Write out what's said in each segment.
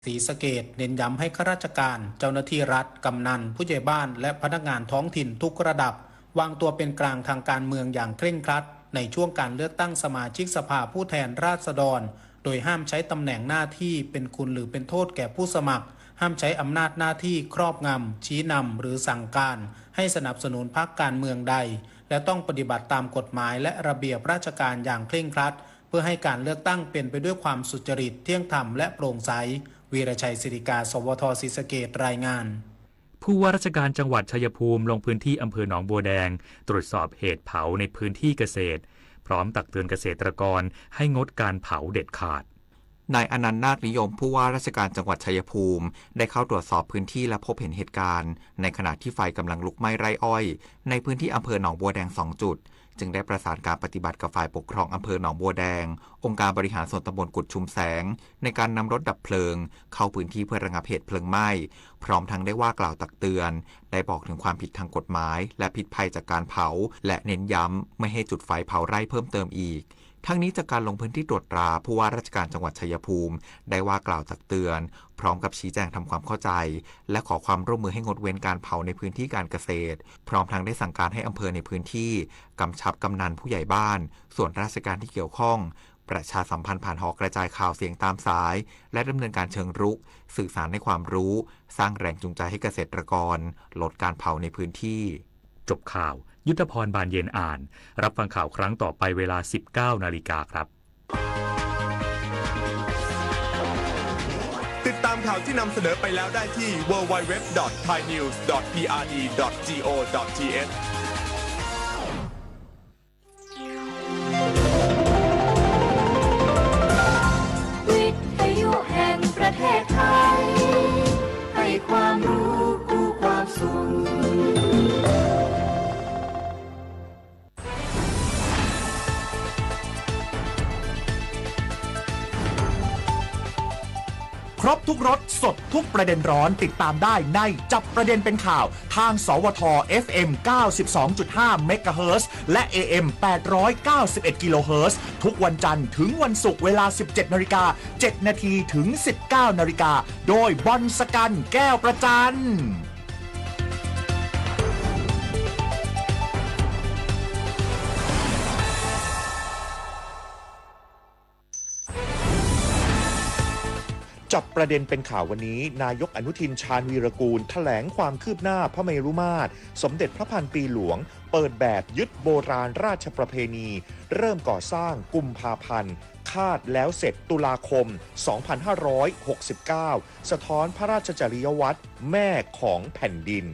ศรีสะเกษเน้นย้ำให้ข้าราชการ เจ้าหน้าที่รัฐ กำนัน ผู้ใหญ่บ้าน และพนักงานท้องถิ่นทุกระดับ วางตัวเป็นกลางทางการเมืองอย่างเคร่งครัด ในช่วงการเลือกตั้งสมาชิกสภาผู้แทนราษฎร โดยห้ามใช้ตำแหน่งหน้าที่เป็นคุณหรือเป็นโทษแก่ผู้สมัคร ห้ามใช้อำนาจหน้าที่ครอบงำ ชี้นำ หรือสั่งการให้สนับสนุนพรรคการเมืองใด และต้องปฏิบัติตามกฎหมายและระเบียบราชการอย่างเคร่งครัด เพื่อให้การเลือกตั้งเป็นไปด้วยความสุจริต เที่ยงธรรม และโปร่งใส วีรชัย ศิริกา สวท ศรีสะเกษ รายงาน ผู้ว่าราชการจังหวัดชัยภูมิลงพื้นที่อำเภอหนองบัวแดง ตรวจสอบเหตุเผาในพื้นที่เกษตร พร้อมตักเตือนเกษตรกรให้งดการเผาเด็ดขาด นายอนันต์ นาคนิยม ผู้ว่าราชการจังหวัดชัยภูมิ ได้เข้าตรวจสอบพื้นที่และพบเห็นเหตุการณ์ ในขณะที่ไฟกำลังลุกไหม้ไร่อ้อย ในพื้นที่อำเภอหนองบัวแดงสองจุด จึงได้ประสานการปฏิบัติกับฝ่ายปกครองอำเภอหนองบัวแดง องค์การบริหารส่วนตำบลกุดชุมแสง ในการนำรถดับเพลิง เข้าพื้นที่เพื่อระงับเหตุเพลิงไหม้ พร้อมทั้งได้ว่ากล่าวตักเตือน ได้บอกถึงความผิดทางกฎหมาย และพิษภัยจากการเผา และเน้นย้ำไม่ให้จุดไฟเผาไร่เพิ่มเติมอีก ทั้งนี้จากการลงพื้นที่ตรวจตรา ผู้ว่าราชการจังหวัดชัยภูมิ ได้ว่ากล่าวตักเตือน พร้อมกับชี้แจงทำความเข้าใจ และขอความร่วมมือให้งดเว้นการเผาในพื้นที่การเกษตร พร้อมทั้งได้สั่งการให้อำเภอในพื้นที่ กำชับกำนันผู้ใหญ่บ้าน ส่วนราชการที่เกี่ยวข้อง ประชาสัมพันธ์ผ่านหอกระจายข่าวเสียงตามสาย และดำเนินการเชิงรุก สื่อสารให้ความรู้ สร้างแรงจูงใจให้เกษตรกร ลดการเผาในพื้นที่ จบข่าว ยุทธพร บานเย็นอ่าน รับฟังข่าวครั้งต่อไปเวลา สิบเก้านาฬิกาครับ ติดตามข่าวที่นำเสนอไปแล้วได้ที่ ดับเบิลยู ดับเบิลยู ดับเบิลยู ดอท ไทยนิวส์ ดอท พีอาร์ดี ดอท จีโอ ดอท ทีเอช วิทยุแห่งประเทศไทย ให้ความรู้คู่ความสุข ครบทุกรส สดทุกประเด็นร้อน ติดตามได้ในจับประเด็นเป็นข่าว ทาง สวท เอฟเอ็ม เก้าสิบสองจุดห้า เมกะเฮิรตซ์ และ เอเอ็ม แปดร้อยเก้าสิบเอ็ด กิโลเฮิรตซ์ ทุกวันจันทร์ถึงวันศุกร์ เวลา สิบเจ็ดนาฬิกาเจ็ดนาที ถึง สิบเก้านาฬิกา โดยบอลสกัน แก้วประจัน จับประเด็นเป็นข่าววันนี้ นายกอนุทิน ชาญวีรกูร แถลงความคืบหน้าพระเมรุมาตรสมเด็จพระพันปีหลวง เปิดแบบยึดโบราณราชประเพณี เริ่มก่อสร้างกุมภาพันธ์ คาดแล้วเสร็จตุลาคม สองพันห้าร้อยหกสิบเก้า สะท้อนพระราชจริยวัตรแม่ของแผ่นดิน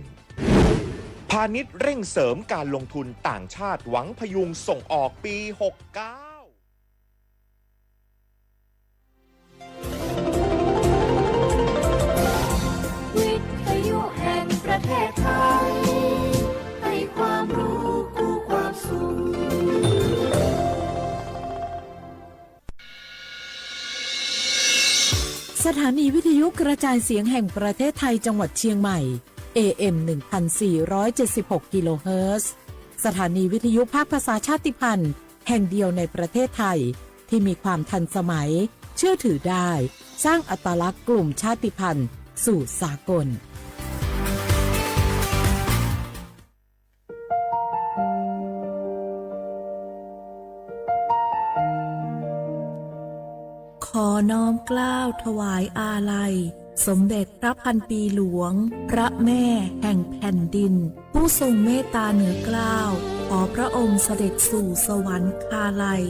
พาณิชย์เร่งเสริมการลงทุนต่างชาติหวังพยุงส่งออกปี หกเก้า วิทยุแห่งประเทศไทย ให้ความรู้คู่ความสุข สถานีวิทยุกระจายเสียงแห่งประเทศไทยจังหวัดเชียงใหม่ เอเอ็ม หนึ่งพันสี่ร้อยเจ็ดสิบหก กิโลเฮิรตซ์ สถานีวิทยุภาคภาษาชาติพันธุ์แห่งเดียวในประเทศไทย ที่มีความทันสมัย เชื่อถือได้ สร้างอัตลักษณ์กลุ่มชาติพันธุ์สู่สากล ขอน้อมเกล้าถวายอาลัย สมเด็จพระพันปีหลวง พระแม่แห่งแผ่นดิน ผู้ทรงเมตตาเหนือเกล้า ขอพระองค์เสด็จสู่สวรรคาลัย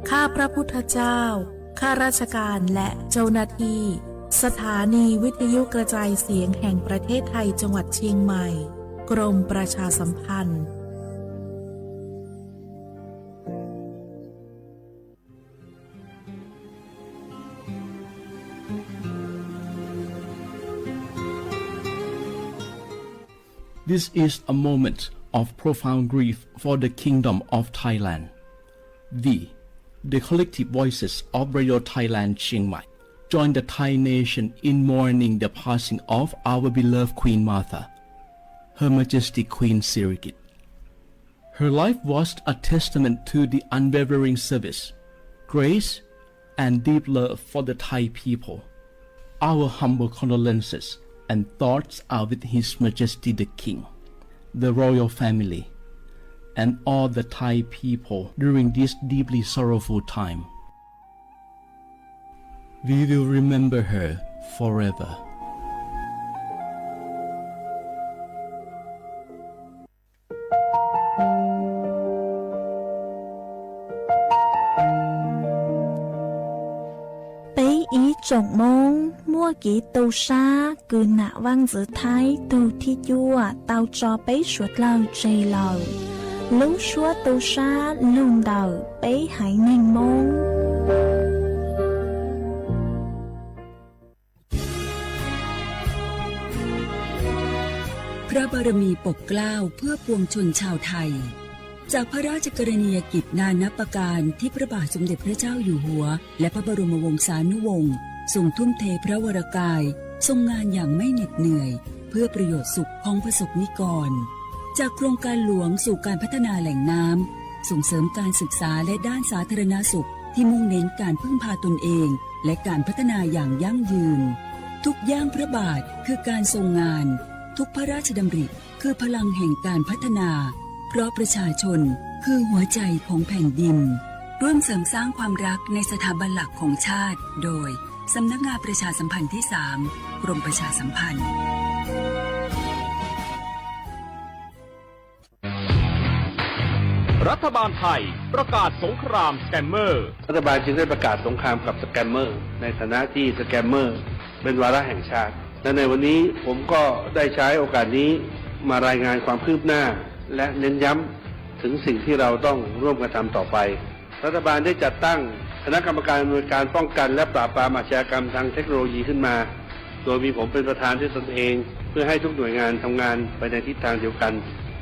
ข้าพระพุทธเจ้า ข้าราชการและเจ้าหน้าที่ สถานีวิทยุกระจายเสียงแห่งประเทศไทยจังหวัดเชียงใหม่ กรมประชาสัมพันธ์ This is a moment of profound grief for the Kingdom of Thailand. We, the collective voices of Radio Thailand Chiang Mai, join the Thai nation in mourning the passing of our beloved Queen Mother, Her Majesty Queen Sirikit. Her life was a testament to the unwavering service, grace, and deep love for the Thai people. Our humble condolences and thoughts are with His Majesty the King, the royal family, and all the Thai people during this deeply sorrowful time. We will remember her forever. Peb ib tsoom Moob muaj kev tu sab kws nam vaaj ntxwv Thaib tug thib cuaj tau tso peb suav dlawg tseg lawm. Lub suab tu sab lug ntawm peb haiv neeg Moob. พระบารมีปกเกล้าเพื่อปวงชนชาวไทย จากพระราชกรณียกิจนานับประการที่พระบาทสมเด็จพระเจ้าอยู่หัว และพระบรมวงศานุวงศ์ทรงทุ่มเทพระวรกาย ทรงงานอย่างไม่เหน็ดเหนื่อย เพื่อประโยชน์สุขของประสบนิกร จากโครงการหลวงสู่การพัฒนาแหล่งน้ำ ส่งเสริมการศึกษาและด้านสาธารณสุขที่มุ่งเน้นการพึ่งพาตนเอง และการพัฒนาอย่างยั่งยืน ทุกย่างพระบาทคือการทรงงาน ทุกพระราชดำริ คือพลังแห่งการพัฒนา เพราะประชาชนคือหัวใจของแผ่นดิน ร่วมเสริมสร้างความรักในสถาบันหลักของชาติ โดย สำนักงานประชาสัมพันธ์ที่สาม กรมประชาสัมพันธ์ รัฐบาลไทยประกาศสงครามสแกมเมอร์ รัฐบาลจึงได้ประกาศสงครามกับสแกมเมอร์ ในฐานะที่สแกมเมอร์เป็นวาระแห่งชาติ และในวันนี้ผมก็ได้ใช้โอกาสนี้มารายงานความคืบหน้า และเน้นย้ำถึงสิ่งที่เราต้องร่วมกันทำต่อไป รัฐบาลได้จัดตั้งคณะกรรมการอำนวยการป้องกันและปราบปรามอาชญากรรมทางเทคโนโลยีขึ้นมา โดยมีผมเป็นประธานด้วยตนเอง เพื่อให้ทุกหน่วยงานทำงานไปในทิศทางเดียวกัน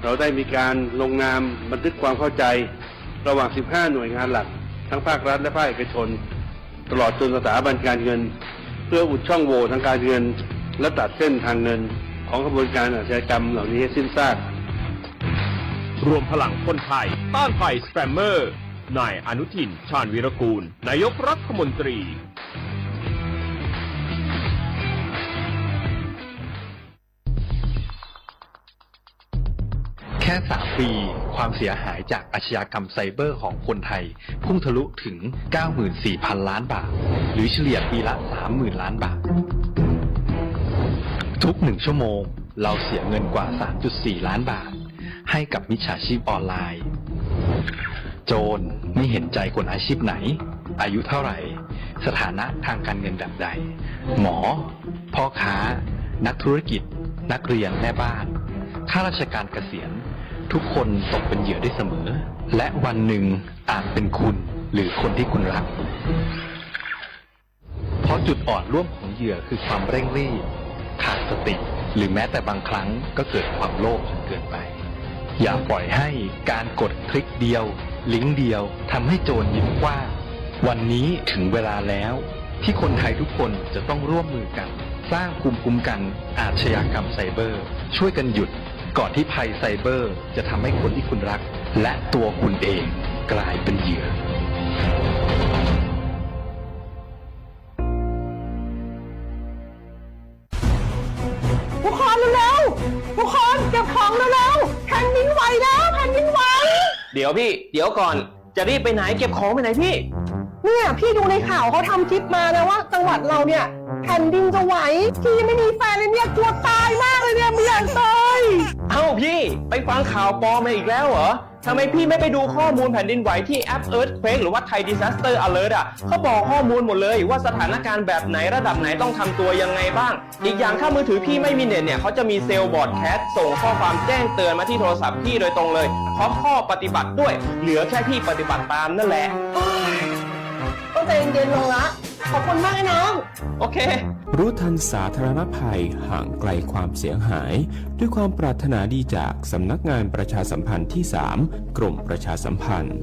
เราได้มีการลงนามบันทึกความเข้าใจ ระหว่าง สิบห้า หน่วยงานหลัก ทั้งภาครัฐและภาคเอกชน ตลอดจนสถาบันการเงิน เพื่ออุดช่องโหว่ทางการเงิน และตัดเส้นทางเงินของขบวนการอาชญากรรมเหล่านี้ให้สิ้นซาก รวมพลังคนไทยต้านภัยสแกมเมอร์ นายอนุทิน ชาญวีรกูล นายกรัฐมนตรี แค่ สาม ปี ความเสียหายจากอาชญากรรมไซเบอร์ของคนไทย พุ่งทะลุถึง เก้าหมื่นสี่พัน ล้านบาท หรือเฉลี่ยปีละ สามหมื่น ล้านบาท ทุกหนึ่งชั่วโมง เราเสียเงินกว่า สามจุดสี่ ล้านบาท ให้กับมิจฉาชีพออนไลน์ โจรไม่เห็นใจคนอาชีพไหน อายุเท่าไหร่ สถานะทางการเงินแบบใด หมอ พ่อค้า นักธุรกิจ นักเรียน แม่บ้าน ข้าราชการเกษียณ ทุกคนตกเป็นเหยื่อได้เสมอ และวันหนึ่งอาจเป็นคุณหรือคนที่คุณรัก เพราะจุดอ่อนร่วมของเหยื่อคือความเร่งรีบ ขาดสติ หรือแม้แต่บางครั้งก็เกิดความโลภจนเกินไป อย่าปล่อยให้การกดคลิกเดียว ลิงก์เดียวทำให้โจรยิ้มกว้าง วันนี้ถึงเวลาแล้ว ที่คนไทยทุกคนจะต้องร่วมมือกัน สร้างภูมิคุ้มกันอาชญากรรมไซเบอร์ ช่วยกันหยุด ก่อนที่ภัยไซเบอร์จะทำให้คนที่คุณรัก และตัวคุณเองกลายเป็นเหยื่อ ทุกคนเร็วๆ ทุกคนเก็บของเร็วๆ แผ่นดินไหวแล้ว แผ่นดินไหว เดี๋ยวพี่ เดี๋ยวก่อน จะรีบไปไหน เก็บของไปไหนพี่ เนี่ยพี่ดูในข่าวเขาทำคลิปมานะว่าจังหวัดเราเนี่ยแผ่นดินจะไหว พี่ยังไม่มีแฟนเลยเนี่ยกลัวตายมากเลยเนี่ยไม่อยากตาย เอ้าพี่ ไปฟังข่าวปลอมมาอีกแล้วเหรอ ทำไมพี่ไม่ไปดูข้อมูลแผ่นดินไหวที่แอป Earthquake หรือว่า Thai Disaster Alert อ่ะ เขาบอกข้อมูลหมดเลยว่าสถานการณ์แบบไหนระดับไหนต้องทำตัวยังไงบ้าง อีกอย่างถ้ามือถือพี่ไม่มีเน็ตเนี่ย เขาจะมีเซลล์บรอดแคสต์ส่งข้อความแจ้งเตือนมาที่โทรศัพท์พี่โดยตรงเลย พร้อมข้อปฏิบัติด้วย เหลือแค่พี่ปฏิบัติตามนั่นแหละ ก็ใจเย็นลงละ ขอบคุณมากนะน้อง โอเค รู้ทันสาธารณภัย ห่างไกลความเสียหาย ด้วยความปรารถนาดีจากสำนักงานประชาสัมพันธ์ที่สาม กรมประชาสัมพันธ์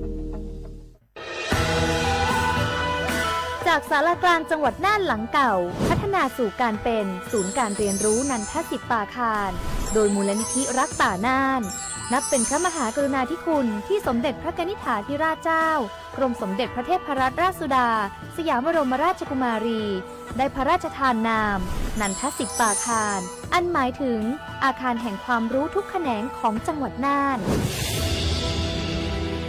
จากศาลากลางจังหวัดน่านหลังเก่า พัฒนาสู่การเป็นศูนย์การเรียนรู้นันทสิทธิ์ป่าคาน โดยมูลนิธิรักป่าน่าน นับเป็นพระมหากรุณาธิคุณที่สมเด็จพระกนิษฐาธิราชเจ้า กรมสมเด็จพระเทพรัตนราชสุดา สยามบรมราชกุมารี ได้พระราชทานนาม นันทสิทธิ์ปาคาร อันหมายถึงอาคารแห่งความรู้ทุกแขนงของจังหวัดน่าน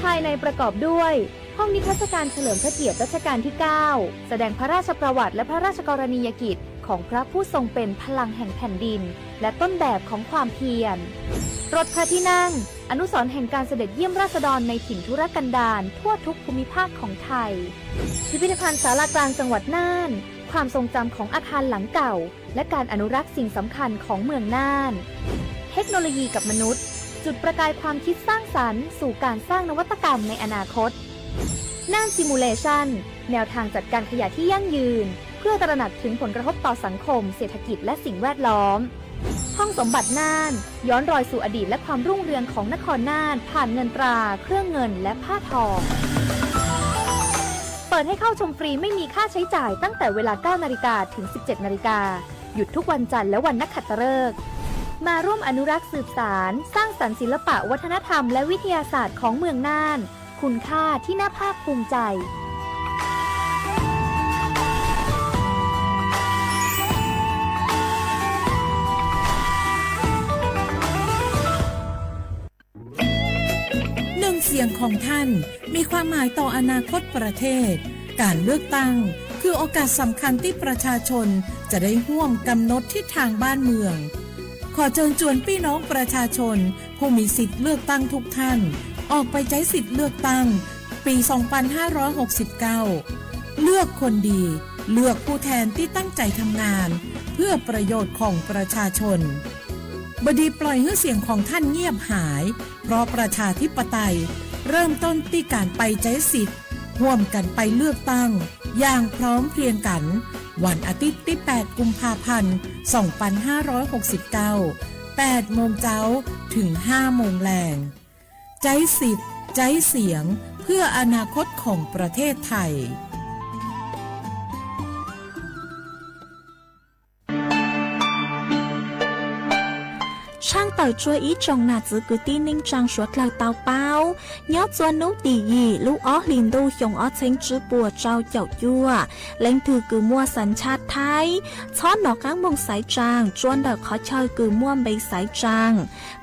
ภายในประกอบด้วย ห้องนิทรรศการเฉลิมพระเกียรติรัชกาลที่ เก้า แสดงพระราชประวัติและพระราชกรณียกิจของพระผู้ทรงเป็นพลังแห่งแผ่นดิน และต้นแบบของความเพียร รถพระที่นั่ง อนุสรณ์แห่งการเสด็จเยี่ยมราษฎรในถิ่นทุรกันดารทั่วทุกภูมิภาคของไทย พิพิธภัณฑ์ศาลากลางจังหวัดน่าน ความทรงจำของอาคารหลังเก่า และการอนุรักษ์สิ่งสำคัญของเมืองน่าน เทคโนโลยีกับมนุษย์ จุดประกายความคิดสร้างสรรค์สู่การสร้างนวัตกรรมในอนาคต น่าน Simulation แนวทางจัดการขยะที่ยั่งยืน เพื่อตระหนักถึงผลกระทบต่อสังคม เศรษฐกิจ และสิ่งแวดล้อม ห้องสมบัติน่าน ย้อนรอยสู่อดีตและความรุ่งเรืองของนครน่าน ผ่านเงินตรา เครื่องเงิน และผ้าทอง เปิดให้เข้าชมฟรีไม่มีค่าใช้จ่ายตั้งแต่เวลา เก้านาฬิกา ถึง สิบเจ็ดนาฬิกา หยุดทุกวันจันทร์และวันนักขัตฤกษ์ มาร่วมอนุรักษ์สืบสาน สร้างสรรค์ศิลปะวัฒนธรรมและวิทยาศาสตร์ของเมืองน่าน คุณค่าที่น่าภาคภูมิใจ หนึ่งเสียงของท่านมีความหมายต่ออนาคตประเทศ การเลือกตั้งคือโอกาสสำคัญที่ประชาชนจะได้ร่วมกำหนดทิศทางบ้านเมือง ขอเชิญชวนพี่น้องประชาชนผู้มีสิทธิ์เลือกตั้งทุกท่าน ออกไปใช้สิทธิ์เลือกตั้งปี สองพันห้าร้อยหกสิบเก้า เลือกคนดี เลือกผู้แทนที่ตั้งใจทำงาน เพื่อประโยชน์ของประชาชน บดีปล่อยให้เสียงของท่านเงียบหาย เพราะประชาธิปไตยเริ่มต้นที่การไปใช้สิทธิ์ ร่วมกันไปเลือกตั้งอย่างพร้อมเพรียงกัน วันอาทิตย์ที่ แปด กุมภาพันธ์ สองพันห้าร้อยหกสิบเก้า แปดโมงเช้า ถึง ห้าโมงแลง ใช้สิทธิ์ ใช้เสียง เพื่ออนาคตของประเทศไทย Tshaaj tawm tsua ib tsoom nam txwv kwv tij neej tsaa suav dlawg tau paub, nyob tsua nub tim yim lub ob hlis ntuj xyoo ob txheeb tswb puas rau caum cuaj, leej twg kws muaj xas ntsaj Thaib, txhob nov qaab moog xaiv tsaa tsua ntawm qhov chaw kws muaj npe xaiv tsaa.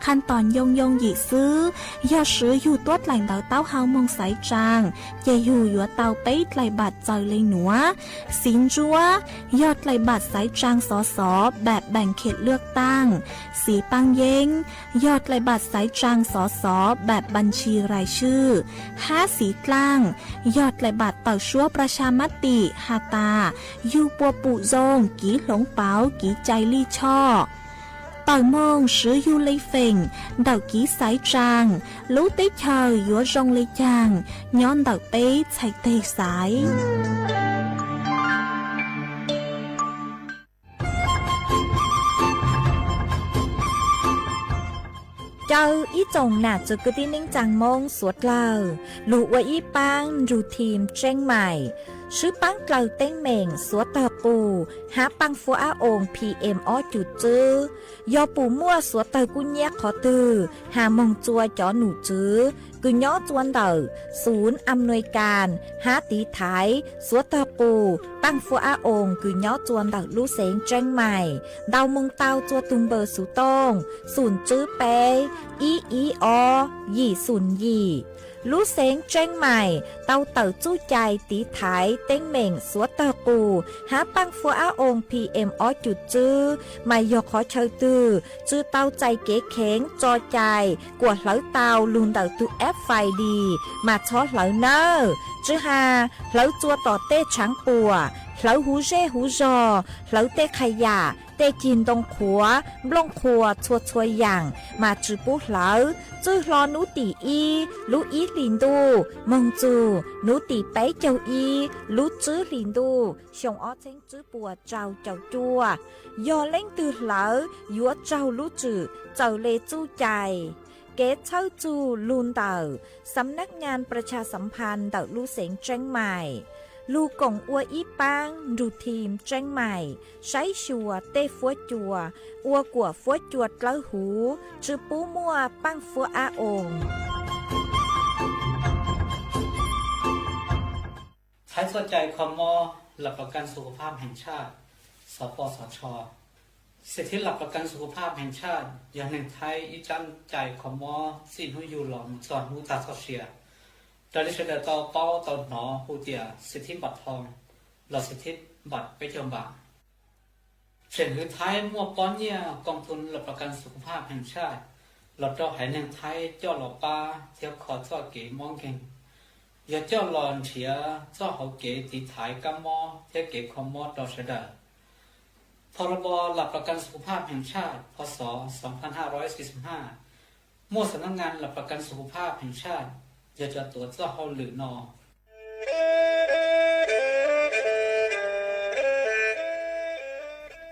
Khaj tos ncoo yoo yim xwb, yog swv yug tuab dlaim ntawv taub hau moog xaiv tsaa, ces yug yuav tau peb dlaim npaam txawm le nuav: xiv ntsuab, yog dlaim npaam xaiv tsaa xov xov npaam npaam khem lwaj taaj; xiv paaj yeeb, yog dlaim npaam xaiv tsaa xov xov npaam npaam ntshis rais swj; hab xiv dlaaj, yog dlaim npaam tawm suab pras tshas mab tim has tas yug puas pum zoo, kiv hloov pauv, kiv cai lij choj. Tawm moog swv yug le feem ntawm kiv xaiv tsaa, lub teb chaws yuav zoo le caag nyob ntawm peb txhais teg xaiv. Caw ib tsoom nam txwv kwv tij neej tsaa Moob suav dlawg lug ua ib paab nrug thim Tseeb Maim, swb paab dlawg teeb meem suav tawg qus hab paaj fuab ab oos P M ob cum tswb. Yog pum muaj suav tawg kub nyiab qhov twg has moog tsua cov num tswv kws nyob tsua ntawm xum am nuis kas hab tiv thaiv suav tawg qus paaj fuab ab oos kws nyob tsua ntawm lub xeev Tseeb Maim ntau moog tau tsua tug npawb xuv tooj xum tswb peb ib ib ob yim xum yim. Lub xeev Tseeb Maim tau tawm txuj cai tiv thaiv teeb meem suav tawg qus hab paaj fuab ab oos P M ob cum tswb, mas yog qhov chaw twg tsi tau txais kev kheev tso cai kuas hlawv tau lug ntawm tug F F I D mas txhob hlawv nawb. Tsi has hlawv tsua tom tej tshaav puam, hlawv huv zej huv zog, hlawv tej qha yam, tej cig ntoo qhuav, nplooj qhuas txhua txhua yaam mas tsi pub hlawv. Txwj hlo nub tim ib lub ib hlis ntuj moog txug nub tim peb caug ib lub tswb hlis ntuj xyoo ob txheeb tswb puas rau caum cuaj, yog leej twg hlawv yuav raug lub tswm txawm le txuj cai. Kev txhawb txug lug ntawm Sำນັກງານ ປະຊາສຳພັນ ntawm lub xeev Tseeb Maim, lug koom ua ib paab nrug thim Tseeb Maim saib xyuas tej fuab cua ua kuas fuab cua dlawb huv, tsi pub muaj paaj fuab ab oos. Txhais txhua cai kho mob, หลักประกันสุขภาพแห่งชาติ สปสช. สิทธิหลักประกันสุขภาพแห่งชาติ yog neeg Thaib ib tsab cai kho mob txij hnub yug los mus txog hnub tag txoj sia, raws li sawv daws tau paub tau hnov hu tias สิทธิบัตรทอง los สิทธิบัตร peb caug npam. Tseem hwv Thaib muaj pob nyiaj กองทุนหลักประกันสุขภาพแห่งชาติ los rau haiv neeg Thaib coj los pab thiab kho txoj kev mob nkeeg, yog coj los nrhiav txoj hauv kev tiv thaiv kab mob thiab kev kho mob rau sawv daws. พรบ หลักประกันสุขภาพแห่งชาติ พ.ศ. สองพันห้าร้อยสี่สิบห้า muaj สำนักงานหลักประกันสุขภาพแห่งชาติ yog cov tuav txoj hauj lwm no.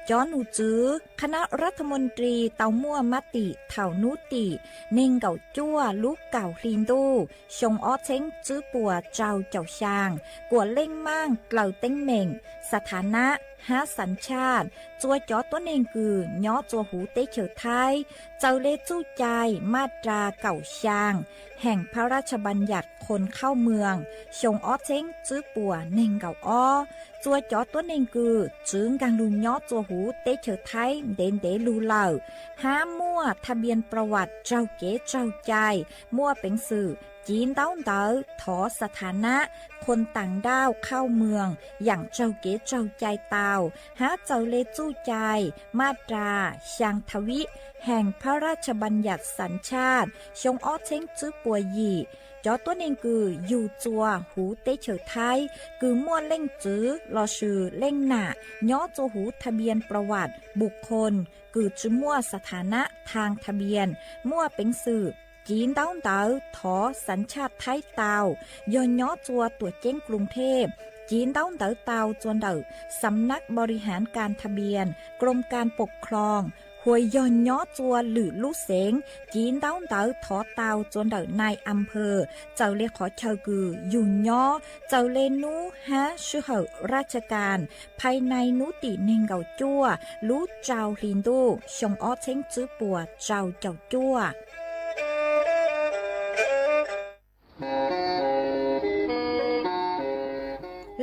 Cov nom tswv คณะรัฐมนตรี tau muaj mab tim thaum hnub tim nees nkaum cuaj lub kaum hli ntuj xyoo ob txheeb tswb puas rau caum xyaa, kuam leej maaj dlaws teeb meem, สถานะ hab สัญชาติ txua cov tuab neeg kws nyob txua huv teb chaws Thaib, txaws le txuj cai maj ras kaum xyaa แห่งพระราชบัญญัติคนเข้าเมือง xyoo ob txheeb tswb puas nees nkaum ob. Txua cov tuab neeg kws tsi nkaag lug nyob txua huv teb chaws Thaib ntev ntev lug lawm, hab muaj ทะเบียนประวัติ raug kev tsaug cai, muaj peev xwm civ ntaub ntawv thov สถานะ คนต่างด้าวเข้าเมือง yaam raug kev tsaug cai tau, hab txaws le txuj cai maj ras xyaa ทวี แห่งพระราชบัญญัติสัญชาติ xyoo ob txheeb tswb puas yim. Cov tuab neeg kws yug txua huv teb chaws Thaib kws muaj leej txiv lossis leej nam nyob txua huv ทะเบียนประวัติบุคคล kws tsi muaj สถานะทางทะเบียน muaj peev xwm civ ntaub ntawv thov สัญชาติไทย tau, yog nyob txua tuam ceeb กรุงเทพ civ ntaub ntawv tau txua ntawm สำนักบริหารการทะเบียน กรมการปกครอง hua yog nyob txua lwm lub xeev civ ntaub ntawv thov tau txua ntawm นายอำเภอ txawm le qhov chaw kws yug nyob, txawm le nub hab sij hawm ราชการ ภายใน hnub tim nees nkaum cuaj lub rau hli ntuj xyoo ob txheeb tswb puas rau caum cuaj.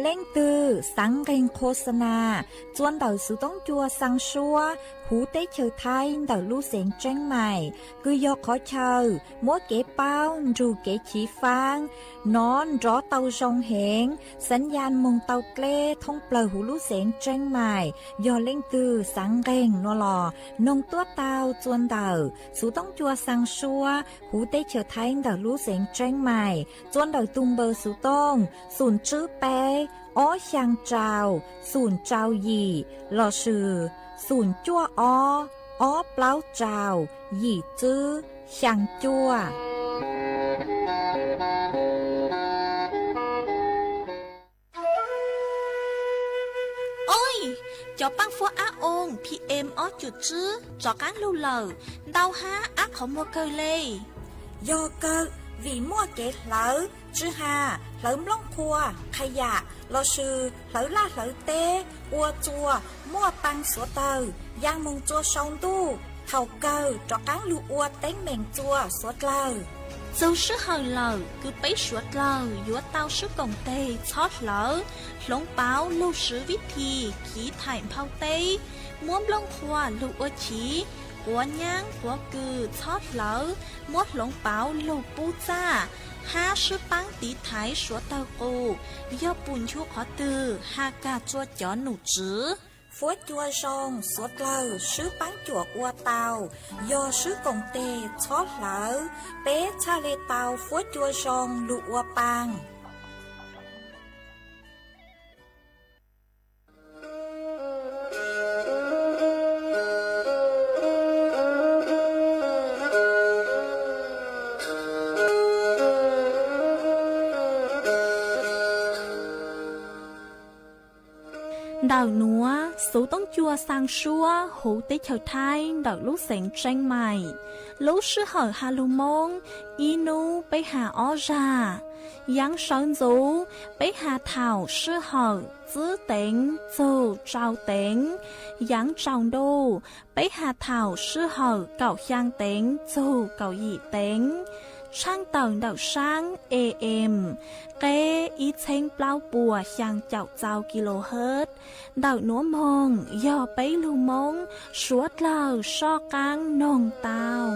Leej twg xaav nqeeg โฆษณา txua ntawm xuv toob cua xaa suab huv teb chaws Thaib ntawm lub xeev Tseeb Mais, kws yog qhov chaw muab kev paub nrug kev chiv faab nov nrov tau zoo heev, xav nyaa moog tau dleb thoob plawg huv lub xeev Tseeb Mais. Yog leej twg xaav nqeeg nuav los noog tuab tau txua ntawm xuv toob cua xaa suab huv teb chaws Thaib ntawm lub xeev Tseeb Mais txua ntawm tug npawb xuv tooj xum tswb peb ob xyaa rau xum rau yim lossis xum cuaj ob ob plaub rau yim tswb xyaa cuaj. Oj, cov paab fuab ab oo PM ob cum tswb rov qaab lug lawm, ntau hab ab qhov muag kawg le. Yog kawg, vim muaj kev hlawv tsw has, hlawv nplooj qhuav, qha yam lossis hlawv laj hlawv teb ua txua muaj paa suav dlawg, yaa moog txua sau ntuj, thaum kawg rov qaab lug ua teeb meem txua suav dlawg. Txug sij hawm lawm kws peb suav dlawg yuav tau sib koom teg txhob hlawv, hloov pauv lug swv vib thi chiv thaim nphau teb, muab nplooj qhuav lug ua chiv, quav nyaab quav kws txhob hlawv, muab hloov pauv lug pub txaj, hab sib paab tiv thaiv suav dlawg qus. Yog pum nchu qhov twg, has kag txua cov nom tswv. Fuab cua zoo suav dlawg sib paab cuam ua tau, yog sib koom teg txhob hlawv, peb txhaj le tau fuab cua zoo lug ua paa. Ntawm nuav, xuv toob cua xaa suab huv teb chaws Thaib ntawm lub xeev Tseeb Mais. Lub sij hawm has lug Moob, ib nub peb has ob zag. Yaav sawv ntxuv, peb has thaum sij hawm tsib teev txug rau teev. Yaav tsaus ntuj, peb has thaum sij hawm kaum xyaa teev txug kaum yim teev. Tshaaj tawm ntawm saab A M, qeb ib txheeb plaub puas xyaa caum txaus kilohertz, ntawm nuav moog yog peb lug Moob suav dlawg soj qaab noog tau.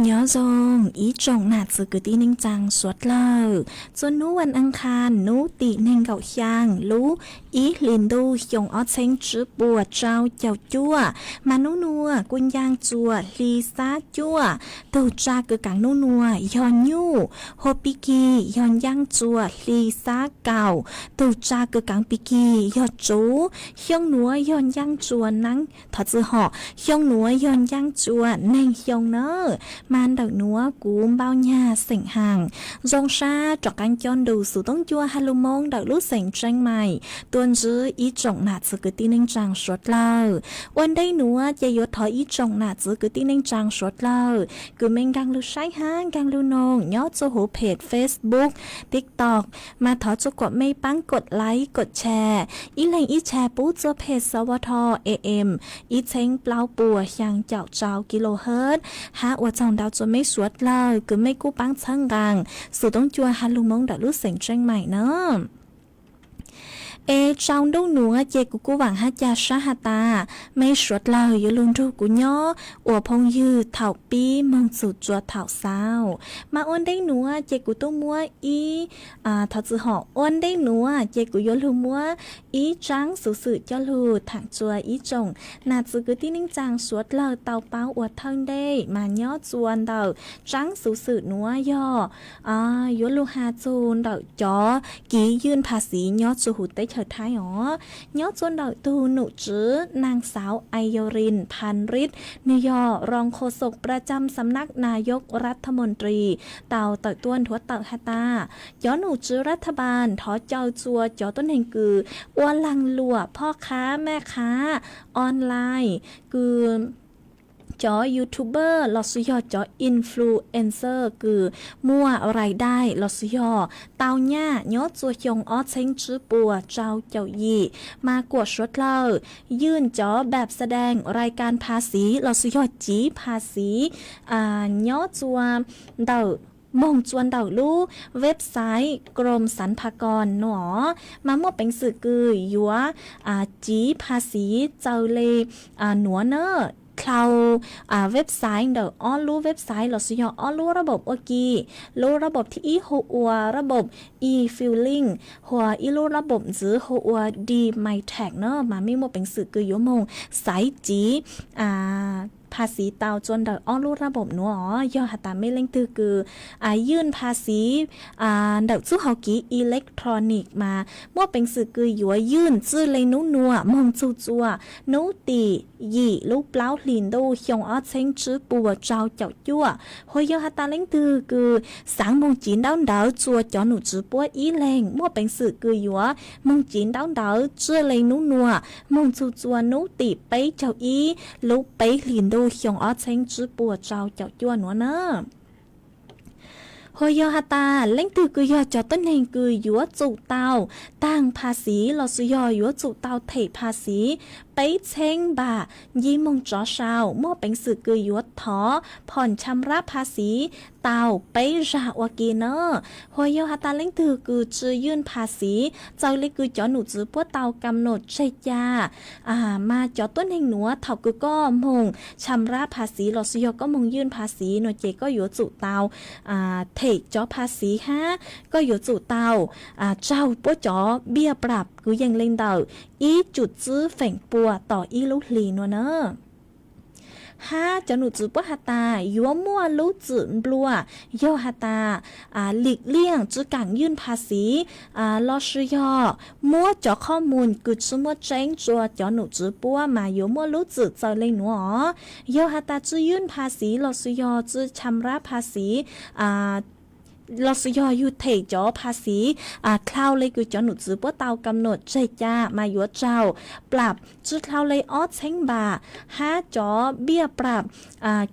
Nyob zoo ib tsoom nam txwv kwv tij neej tsaa suav dlawg, txuas nub vas aas khaas nub tim neeg nkaum xyaa lub ib hlis ntuj xyoo ob txheeb tsib puas rau caum cuaj, mas nub nuav kuj ncaaj txuas hli xab cuaj, tug tsa kws kaav nub nuav yog nyuj, hua pig kig yog ncaaj txuas hli xab kaum, tug tsa kws kaav pig kig yog tsuv. Xyoo nuav yog ncaaj txuas neeb, thov txwv hom, xyoo nuav yog ncaaj txuas neeg xyoo na. Mas ntawm nuav kuv npau nyag xeem haas zoo sab rov qaab coj nrug xuv toob cua has lug Moob ntawm lub xeem Tseeb Mais tuaj ntsib ib tsoom nam txwv kwv tij neej tsaa suav dlawg. Ua ntej nuav ces yuav thov ib tsoom nam txwv kwv tij neej tsaa suav dlawg kws mej nkaag lug saib hab nkaag lug noog nyob txuj huv phem Facebook, TikTok, mas thov txuj kuam mej paab kod like kod share, ib leeg ib share pub txuj phem S W T A M ib txheeb plaub puas xyaa caum rau kilohertz, hab ua tsaug ntau txuas mej suav dlawg kws mej kuj paab txhawb nqaa xuv toob cua has lug Moob ntawm lub xeem Tseeb Mais na. Es tsau ntuj nuav ces kuv kuj vaam hab ca sab has tas mej suav dlawg yuav lug nrug kuv nyob ua phooj ywg thaum pib moog txug txua thaum xaus. Mas ua ntej nuav ces kuv tuaj muab ib, thov txwv hom, ua ntej nuav ces kuv yuav lug muab ib tsaab xuv xwm coj lug thaam txuas ib tsoom nam txwv kwv tij neej tsaa suav dlawg tau paub ua thawj ntej. Mas nyob txuas ntawm tsaab xuv xwm nuav yog yuav lug has txug ntawm cov kiv ywj pha xiv nyob txuas huv teb chaws Thaib os. Nyob txuas ntawm tug nom tswv naag xauv Ayorin Phanrit, nwg yog รองโฆษกประจำสำนักนายกรัฐมนตรี tau tawm tuaj nthuav tawm has tas cov nom tswv รัฐบาล thov caw txua cov tuab neeg kws ua laag luam, phoj qhab, mej qhab, online, kws cov YouTuber lossis yog cov influencer kws muaj rais dai lossis yog tau nyaj nyob txua xyoo ob txheeb tsib puas rau caum yim, mas kuam suav dlawg ywj cov แบบแสดงรายการภาษี lossis yog civ pha xiv nyob txua ntawm, moog txua ntawm lub website กรมสรรพากร nuav, mas muaj peev xwm kws yuav civ pha xiv txaws le nuav na. Dlhau website ntawm ob lub website lossis yog ob lub ระบบ ua ke, lub ระบบ thib ib hu ua ระบบ e-filing, hos ib lub ระบบ ntxiv hu ua DMyTax na, mas mej muaj peev xwm kws yuav moog xaiv civ pha xiv tau txua ntawm ob lub ระบบ nuav os. Yog has tas mej leej twg kws ywj pha xiv ntawm txuj hau kiv electronic mas muaj peev xwm kws yuav ywj txij le nub nuav moog txug txua nub tim yim lub plaub hlis ntuj xyoo ob txheeb tsib puas rau caum cuaj. Hos yog has tas leej twg kws xaav moog civ ntaub ntawv txua cov nom tswv puab ib leeg, muaj peev xwm kws yuav moog civ ntaub ntawv txij le nub nuav moog txug txua nub tim peb caug ib lub peb hlis ntuj xyoo ob txheeb tsib puas rau caum cuaj nuav na. Hos yog has tas leej twg kws yog cov tuab neeg kws yuav tsum tau taag pha xiv lossis yog yuav tsum tau them pha xiv peb txheeb npam nce moog tsov sau, muaj peev xwm kws yuav thov ผ่อนชำระภาษี tau peb zag ua ke na. Hos yog has tas leej twg kws tsi ywj pha xiv txawm le kws cov nom tswv puab tau kam nom tseg ca, mas cov tuab neeg nuav thaum kws koj moog ชำระภาษี lossis yog koj moog ywj pha xiv no ces koj yuav tsum tau them cov pha xiv hab koj yuav tsum tau tsaug puab cov npiaj prap kwv yees le ntawm ib cum tsib feem pua tom ib lub hlis nuav na. hab cov nom tswv puab has tas yuav muaj lub txim nplua yog has tas lim liaj tsi kaam ywj phav xiv lossis yog muab cov qhov mus kws tsi muaj tseeb tsua cov nom tswv puab mas yuav muaj lub txim txawm le nuav os. Yog has tas tsi ywj phav xiv lossis yog tsi cham rab phav xiv lossis yog yug them cov phav xiv dlhau le kws cov nom tswv puab tau kam nuam tseg ca mas yuav raug plab tsi dlhau le ob txheeb npam, hab cov npiaj plab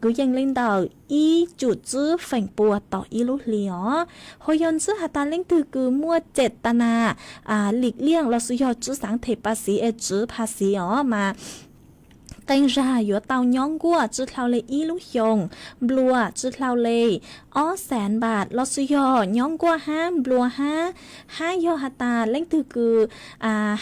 kws yeej le ntawm ib cum tsib feem pua tau ib lub hli os. Ho yog ntxwb has tas leej twg kws muaj cem tas nas lim liaj lossis yog tsi xaav them phav xiv es tsiv phav xiv os mas qee zag yuav tau nyob nkuaj tsi dlhau le ib lub xyoos, nplua tsi dlhau le ob xees npam lossis yog nyob nkuaj hab nplua hab. Hab yog has tas leej twg kws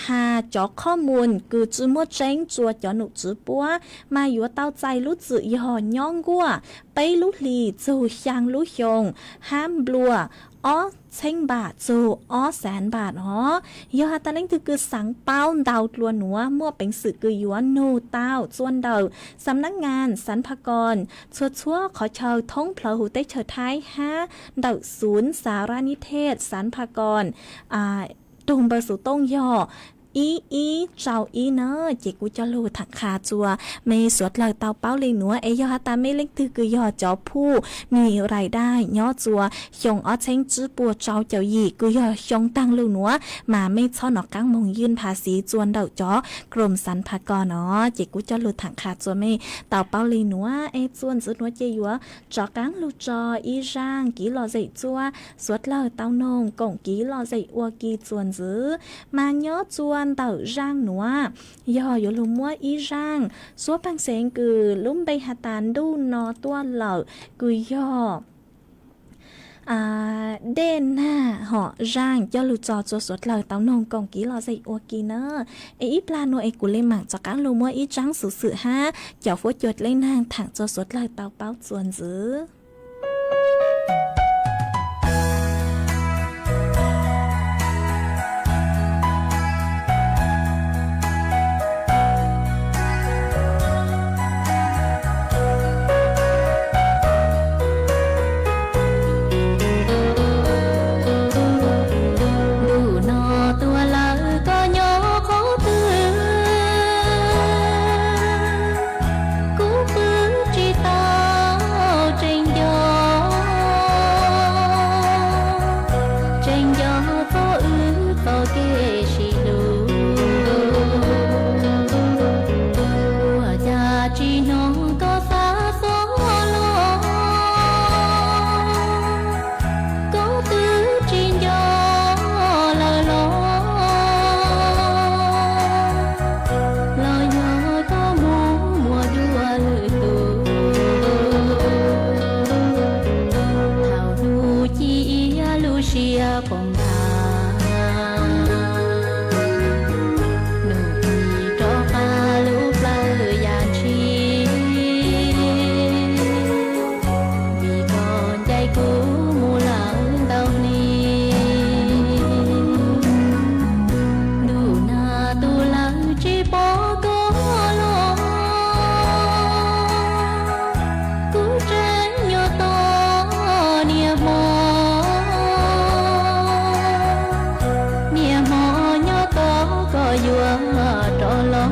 has cov qhov mus kws tsi muaj tseeb tsua cov nom tswv puab mas yuav tau txais lub txim yog nyob nkuaj peb lub hlis txug xyaa lub xyoos hab nplua ob txheeb npam txug ob xees npam os. Yog has tas leej twg kws xaav paub ntau dlua nuav muaj peev xwm kws yuav nug tau txua ntawm xam nab ngas xav pha koos txhua txhua qhov chaw thoob plawg huv teb chaws Thaib hab ntawm xuv xa rab nib thej xav pha koos rug npawb xuv tooj yog ib ib rau ib na. Ces kuv coj lug tham qha tsua mej suav dlawg tau paub le nuav es yog has tas mej leej twg kws yog cov phuj mis rais daj nyob tsua xyoo ob txheeb tsib puas rau caum yim kws yog xyoo taag lug nuav mas mej txhob nov qaab moog ywj phav xiv tsua ntawm cov krom xav pha koos no. Ces kuv coj lug tham qha tsua mej tau paub le nuav es tsua ntxiv nuav ces yuav rov qaab lug tso ib zaaj kiv lom zem tsua suav dlawg tau noog koom kiv lom zem ua ke tsua ntxiv. Mas nyob tsua ntawm zaaj nuav yog yuav lug muab ib zaaj suab pheej xeev kws lub npe has tas ntuj no tuaj lawm kws yog dej nag hom zaaj coj lug tso tsua suav dlawg tau noog koom kiv lom zem ua ke na. Es ib plag nuav es kuv le maam rov qaab lug muab ib zaaj xuv xwm hab cov huab cua dlej naag tham tsua suav dlawg tau paub tsua ntxiv. Ntuj no tuaj lawm koj nyob qhov twg, kuv pw tsis tau tseem nco, tseem nco txoj wb txoj kev sib hlub. Ua cas tsis hnov koj xav xob los, koj twb tsis nco lawm los, los yog koj mus muaj dua lwm tus. Thaum hnub ci iab lub siab poob nthav, nug tis rov qab lub plawv yam ntshis, vim koj ncaim kuv mus lawm ntau hli. Ntuj nag tu lawm tsis pom koj los, kuv tseem nyob tos niaj hmo, niaj hmo nyob tos koj yuav rov los.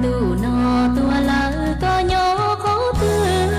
Ntuj no tuaj lawm koj nyob qhov twg,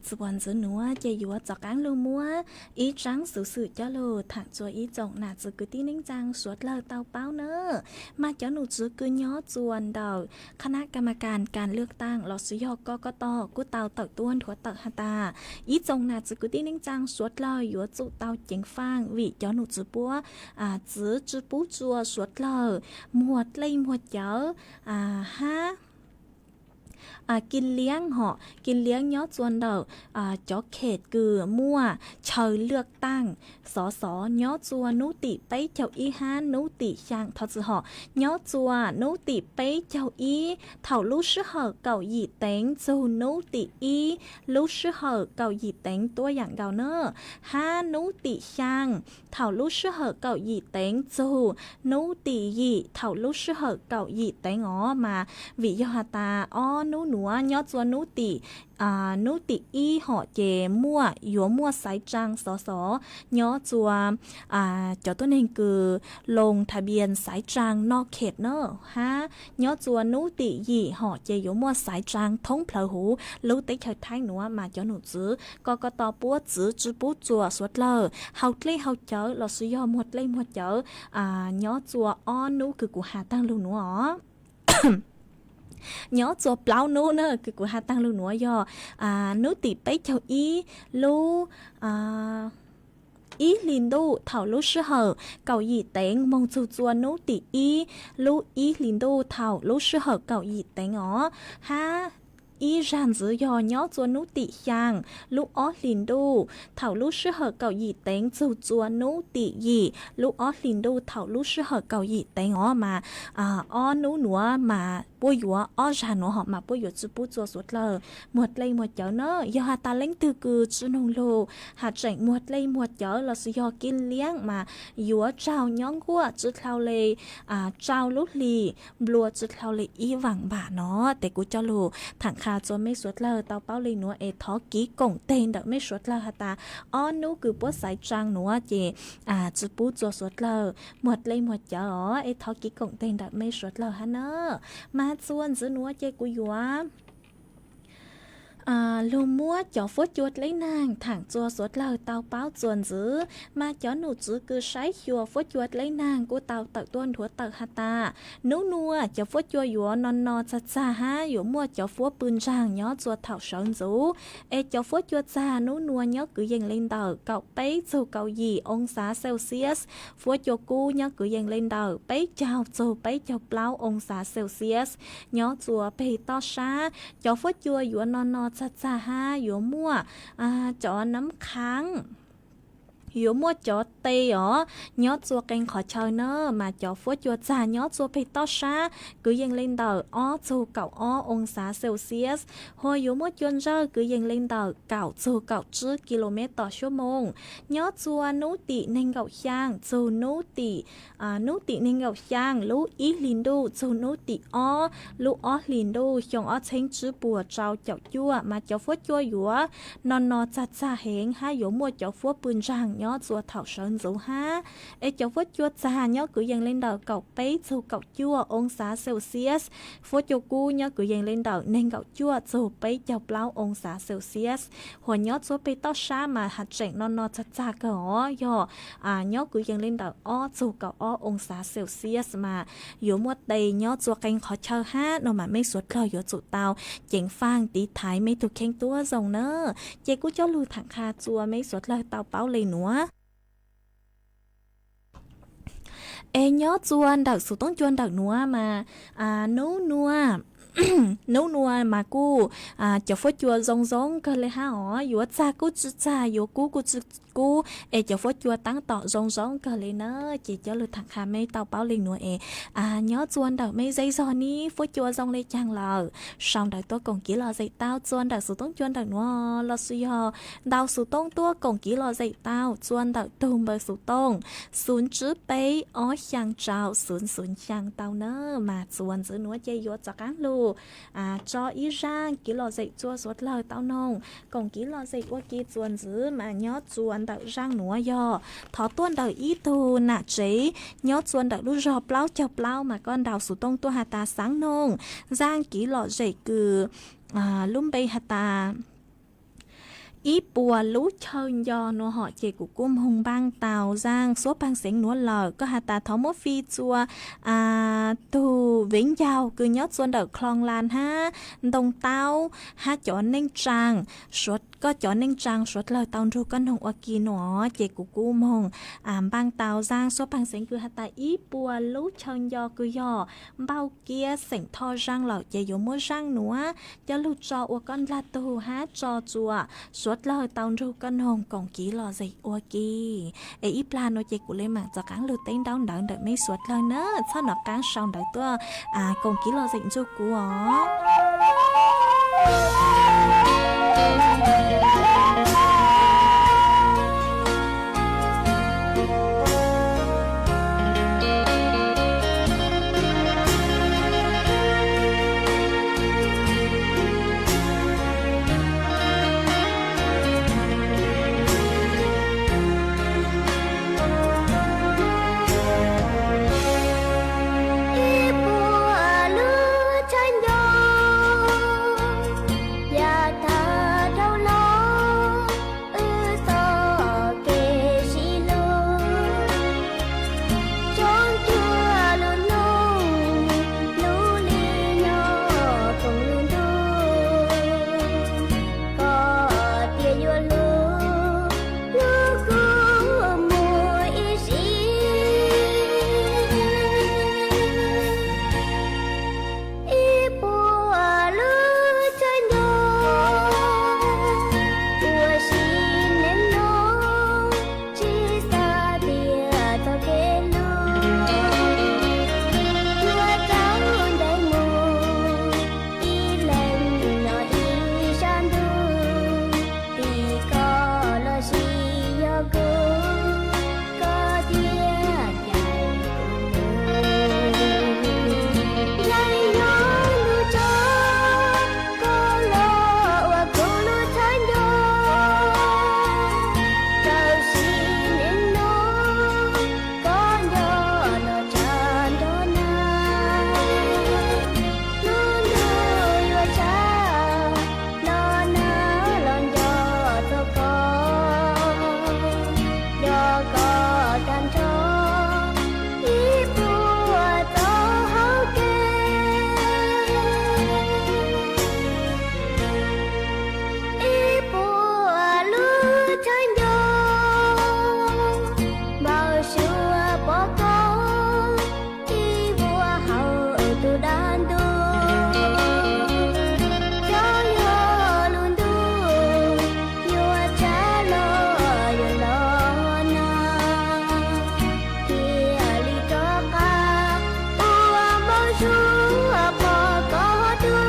Txuas ntxiv nuav ces yuav rov qaab lug muab ib tsaab xuv xwm coj lug thaam txug ib tsoom nam txiv kwv tij neej tsaa suav dlawg tau paub na. Mas cov num txwv kws nyob txuas ntawm คณะกรรมการการเลือกตั้ง lossis yog กกต kuj tau tawm tuab nthuav tawm has tas, ib tsoom nam txiv kwv tij neej tsaa suav dlawg yuav tsum tau ceev faaj vim cov num txwv puab txwv tsi pub txuas suav dlawg muag dlej muag cawv hab kis liab hom, kis liab nyob txuas ntawm cov khem kws muaj chaw lwaj taaj xov xov nyob txuas nub tim peb caug ib hab nub tim xyaa, thov txim hom, nyob txuas nub tim peb caug ib thaum lub sij hawm kaum yim teev txug nub tim ib lub sij hawm kaum yim teev tuab yaam nkaus na, hab nub tim xyaa thaum lub sij hawm kaum yim teev txug nub tim yim thaum lub sij hawm kaum yim teev os. Mas vim yog has tas ob nub nuav nyob txuas nub tim nub tim ib hom ces muaj, yuav muaj xaiv tsaa xov xov nyob txuas cov tuab neeg kws loo tha npias xaiv tsaa noj khem na, hab nyob txuas nub tim yim hom ces yuav muaj xaiv tsaa thoob plawg huv lub teb chaws Thaib nuav. Mas cov num txwv กกต puab txwv tsi pub txuas suav dlawg haus dlej haus cawv lossis yog muag dlej muag cawv nyob txuas ob nub kws kuv has taag lug nuav os. Nyob txuas plaub nub na kws kuv has taag lug nuav yog nub tim peb caug ib lub ib hlis ntuj thaum lub sij hawm kaum yim teev moog txug txuas nub tim ib lub ib hlis ntuj thaum lub sij hawm kaum yim teev os, hab ib zag ntxiv yog nyob txuas nub tim xyaa lub ob hlis ntuj thaum lub sij hawm kaum yim teev txug txuas nub tim yim lub ob hlis ntuj thaum lub sij hawm kaum yim teev os. Mas ob nub nuav mas puab yuav, ob zag nuav hom mas puab yuav tsi pub txuas suav dlawg muag dlej muag cawv na. Yog has tas leej twg kws tsi noog lug has tseem muag dlej muag cawv lossis yog kis liab mas yuav tsaug nyob nkuaj tsi dlhau le rau lub hlis, nplua tsi dlhau le ib vaam npam no. Tes kuv coj lug thaam qha txuas mej suav dlawg tau paub le nuav es thov kiv koom teg ntawm mej suav dlawg has tas ob nub kws puab xaiv tsaa nuav ces tsi pub txuas suav dlawg muag dlej muag cawv os, es thov kiv koom teg ntawm mej suav dlawg hab na. Mas txuas ntxiv nuav ces kuv yuav lug muab cov fuab cua dleb naag thaam txuas suav dlawg tau paub txuas ntxiv. Mas cov num txwv kws saib xyuas fuab cua dleb naag kuj tau tawm tuaj nthuav tawm has tas, nub nuav cov fuab cua yuav no no txag txag hab yuav muaj cov fuab pw ntsaag nyob txuas thaum sawv ntxuv. Es cov fuab cua txag nub nuav nyob kwv yees le ntawm kaum peb txug kaum yim oo xav Celsius, fuab cua kub nyob kwv yees le ntawm peb caug txug peb caug plaub oo xav Celsius nyob txuas peg toj sab. Cov fuab cua yuav no no txag txag hab yuav muaj cov nam khaab, yuav muaj cov tes os nyob txuas qee qhov chaw na. Mas cov fuab cua txag nyob txuas peg toj sab kwv yees le ntawm ob txug kaum ob oo xav Celsius, hos yuav muaj cua ntsawj kwv yees le ntawm kaum txug kaum tsib kis lus mev tom xuab moos nyob txuas nub tim neeg nkaum xyaa txug nub tim, nub tim neeg nkaum xyaa lub ib hlis ntuj txug nub tim ob lub ob hlis ntuj xyoo ob txheeb tsib puas rau caum cuaj. Mas cov fuab cua yuav no no txag txag heev hab yuav muaj cov fuab pw ntsaag nyob txuas thaum sawv ntxuv hab. Es cov fuab cua txag nyob kwv yees le ntawm kaum peb txug kaum cuaj oo xav Celsius, fuab cua kub nyob kwv yees le ntawm neeg nkaum cuaj txug peb caug plaub oo xav Celsius, hos nyob txuas peg toj sab mas has tseem no no txag txag kawg os, yog nyob kwv yees le ntawm ob txug kaum ob oo xav Celsius mas yuav muaj tes nyob txuas qee qhov chaw hab no mas mej suav dlawg yuav tsum tau ceev faaj tiv thaiv mej tug kheej tuab zoo na. Ces kuj coj lug thaam qha txuas mej suav dlawg tau paub le nuav. Es nyob txuas ntawm xuv toob cua ntawm nuav mas nub nuav, nub nuav mas kuj cov fuab cua zoo zoo kawg le hab os, yuav txag kuj tsi txag, yuav kub kuj tsi kub, es cov fuab cua taab tom zoo zoo kawg le na. Ces coj lug thaam qha mej tau paub le nuav es nyob txuas ntawm mej zej zog nib fuab cua zoo le caag lawm, sau ntawv tuaj koom kiv lom zem tau txuas ntawm xuv toob cua ntawm nuav lossis yog ntau xuv toob tuaj koom kiv lom zem tau txuas ntawm tug npawb xuv tooj xwv tsib peb ob xyaa rau xwv xwv xyaa tau na. Mas txuas ntxiv nuav ces yuav rov qaab lug tso ib zaaj kiv lom zem txuas suav dlawg tau noog koom kiv lom zem ua ke txuas ntxiv. Mas nyob txuas ntawm zaaj nuav yog thov tuaj ntawm ib tug nam tsev nyob txuas ntawm lub zog plaub caug plaub mas koj nrau xuv tooj tuaj has tas xaav noog zaaj kiv lom zem kws lub npe has tas ib puas lub chaw nco no hom ces kuv kuj moog npaaj tau zaaj xuab paag xeev nuav lawm. Koj has tas thov muab fij txua tug viv ncaug kws nyob txua ntawm Kloo Las hab Ntoo Taub hab cov neej tsaa, koj cov neej tsaa suav dlawg tau nrug koj noog ua ke no ces kuv kuj moog npaaj tau zaaj xuab paag xeev kws has tas ib puas lub chaw nco kws yog npauj kiab xeem Thoj Zaaj lawm ces yuav muab zaaj nuav coj lug tso ua koj ndlag tug hab tso txua suav dlawg tau nrug koj noog koom kiv lom zem ua ke. Es ib plag nuav ces kuv le maam txav qaab lug teb ntaub ntawv ntawm mej suav dlawg na, txhob nov qaab sau ntawv tuaj koom kiv lom zem ntsuj kuv os. Ib puas lub chaw nco, yam tag dhau los wb txoj kev sib hlub, tsob cuag lub noog lub li nyob koom lub ntuj, koj tias yuav hlub hlub kuv mus ib sim. Ib puas lub chaw nco, ua si neej no tsis xav tias txoj kev hlub yuav rau ncaim mus ib leeg nyob ib sab ntuj. Tim koj los sis yog kuv, koj thiaj cais kuv mus. Yeej yog lub tso koj los ua kuv lub chaw nco, rau si neej no koj nco los tsa nrog nag, lub ntuj yuav tsa los nag los nco txog koj, nco koj tag nrho ib puas txoj hauv kev. Ib puas lub chaw nco, npau suav pom koj ib vuag hauv tus dab ntub. Xyov yog lub ntuj yuav tsa los yuav los nag, thiaj li rov qab ua npau suav pom koj dua.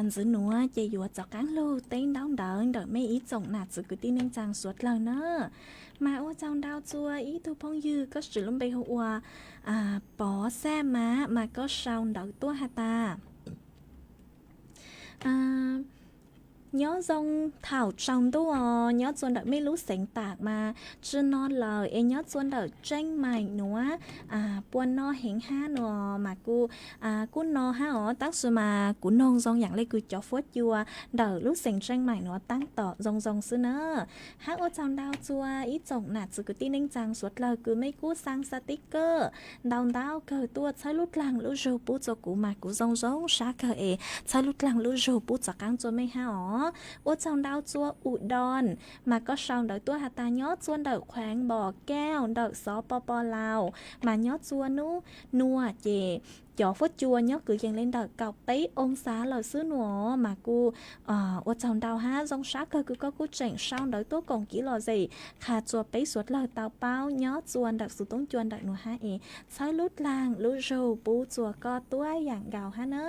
Ntxiv nuav ces yuav rov qaab lug teb ntaub ntawv ntawm mej ib tsoom nam txiv kwv tij neej tsaa suav dlawg na. Mas ua tsaug ntau txua ib tug phooj ywg koj siv lub npe hu ua Pov Xaj Mab mas koj sau ntawv tuaj has tas, nyob zoo thaum tsaus ntuj os, nyob txua ntawm mej lub xeev tam mas tsi no lawm es nyob txua ntawm Tseej Maim nuav puas no heev hab nua. Mas kuj, kuj no hab os, tab sis mas kuv noog zoo yaam le kws cov fuab cua ntawm lub xeev Tseej Maim nuav taab tom zoo zoo xwb na. Hab ua tsaug ntau txua ib tsoom nam txiv kwv tij neej tsaa suav dlawg kws mej kuj xaa xaa tib kawj ntau ntau kawg tuaj txhawb lub dlaag lub zug pub txua kuv mas kuv zoo zoo sab kawg es txhawb lub dlaag lub zug pub rov qaab txua mej hab os. Ua tsaug ntau txua U Don, mas koj sau ntawv tuaj has tas nyob txua ntawm Khueev Npom Kauj ntawm Xov Po Po Laus, mas nyob txua nub nua ces cov fuab cua nyob kwv yees le ntawm kaum peb oo xav lawm xwb nua. Mas kuj ua tsaug ntau hab zoo sab kawg kws koj kuj tseem sau ntawv tuaj koom kev lom zem qha txua peb suav dlawg tau paub nyob txua ntawm xuv toob cua ntawm nuav hab es txhawb lub dlaag lub zug pub txua koj tuab yaam nkaus hab na.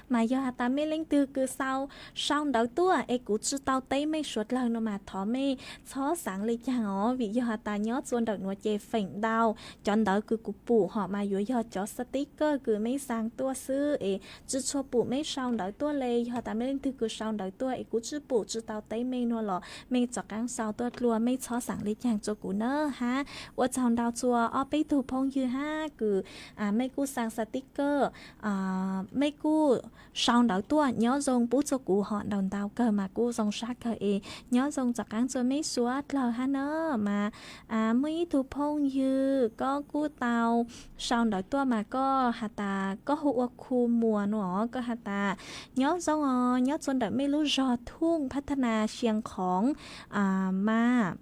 Mas yog has tas mej leej twg kws sau, sau ntawv tuaj es kuv tsi tau teb mej suav dlawg no mas thov mej txhob xaav le caag os, vim yog has tas nyob txua ntawm nuav ces feem ntau cov ntawv kws kuv pum hom mas yuav yog cov xaa tib kawj kws mej xaa tuaj xwb es tsi tshua pum mej sau ntawv tuaj le. Yog tas mej leej twg kws sau ntawv tuaj es kuv tsi pum tsi tau teb mej nua los mej rov qaab sau tuaj dlua, mej txhob xaav le caag rua kuv na hab. Ua tsaug ntau txua ob peb tug phooj ywg hab kws mej kuj xaa xaa tib kawj, mej kuj sau ntawv tuaj nyob zoo pub txua kuv hom ntau ntau kawg mas kuj zoo sab kawg es nyob zoo rov qaab txua mej suav dlawg hab na. Mas muaj ib tug phooj ywg koj kuj tau sau ntawv tuaj mas koj has tas koj hu ua Khu Muas nua, koj has tas nyob zoo os, nyob txua ntawm mej lub zog Thooj Phab Thab Nas Sia Khoov mas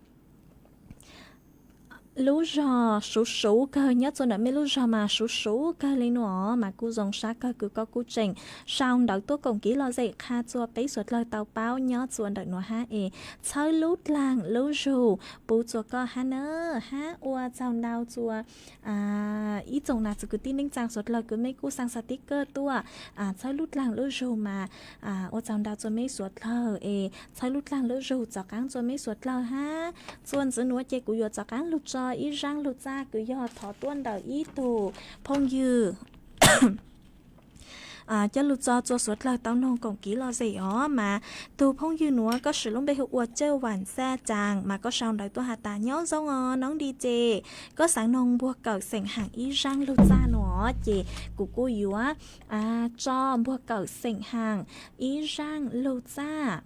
lub zog suv suv kawg, nyob txua ntawm mej lub zog mas suv suv kawg le nua. Mas kuj zoo sab kawg kws koj kuj tseem sau ntawv tuaj koom kev lom zem qha txua peb suav dlawg tau paub nyob txua ntawm nuav hab es txhawb lub dlaag lub zug pub txua koj hab na. Hab ua tsaug ntau txua ib tsoom nam txiv kwv tij neej tsaa suav dlawg kws mej kuj xaa xaa tib kawj tuaj txhawb lub dlaag lub zug mas ua tsaug ntau txua mej suav dlawg es txhawb lub dlaag lub zug rov qaab txua mej suav dlawg hab. Txua ntxiv nuav ces kuv yuav rov qaab lug tso ib zaaj lug txaj kws yog thov tuaj ntawm ib tug phooj ywg coj lug tso txua suav dlawg tau noog koom kev lom zem os. Mas tug phooj ywg nuav koj siv lub npe hu ua Cawj Vam Xaj Caas mas koj sau ntawv tuaj has tas nyob zoo os noob D J, koj xaav noog npuag kawm xeem haam ib zaaj lug txaj nua ces kuv kuj yuav tso npuag kawm xeem haam ib zaaj lug txaj.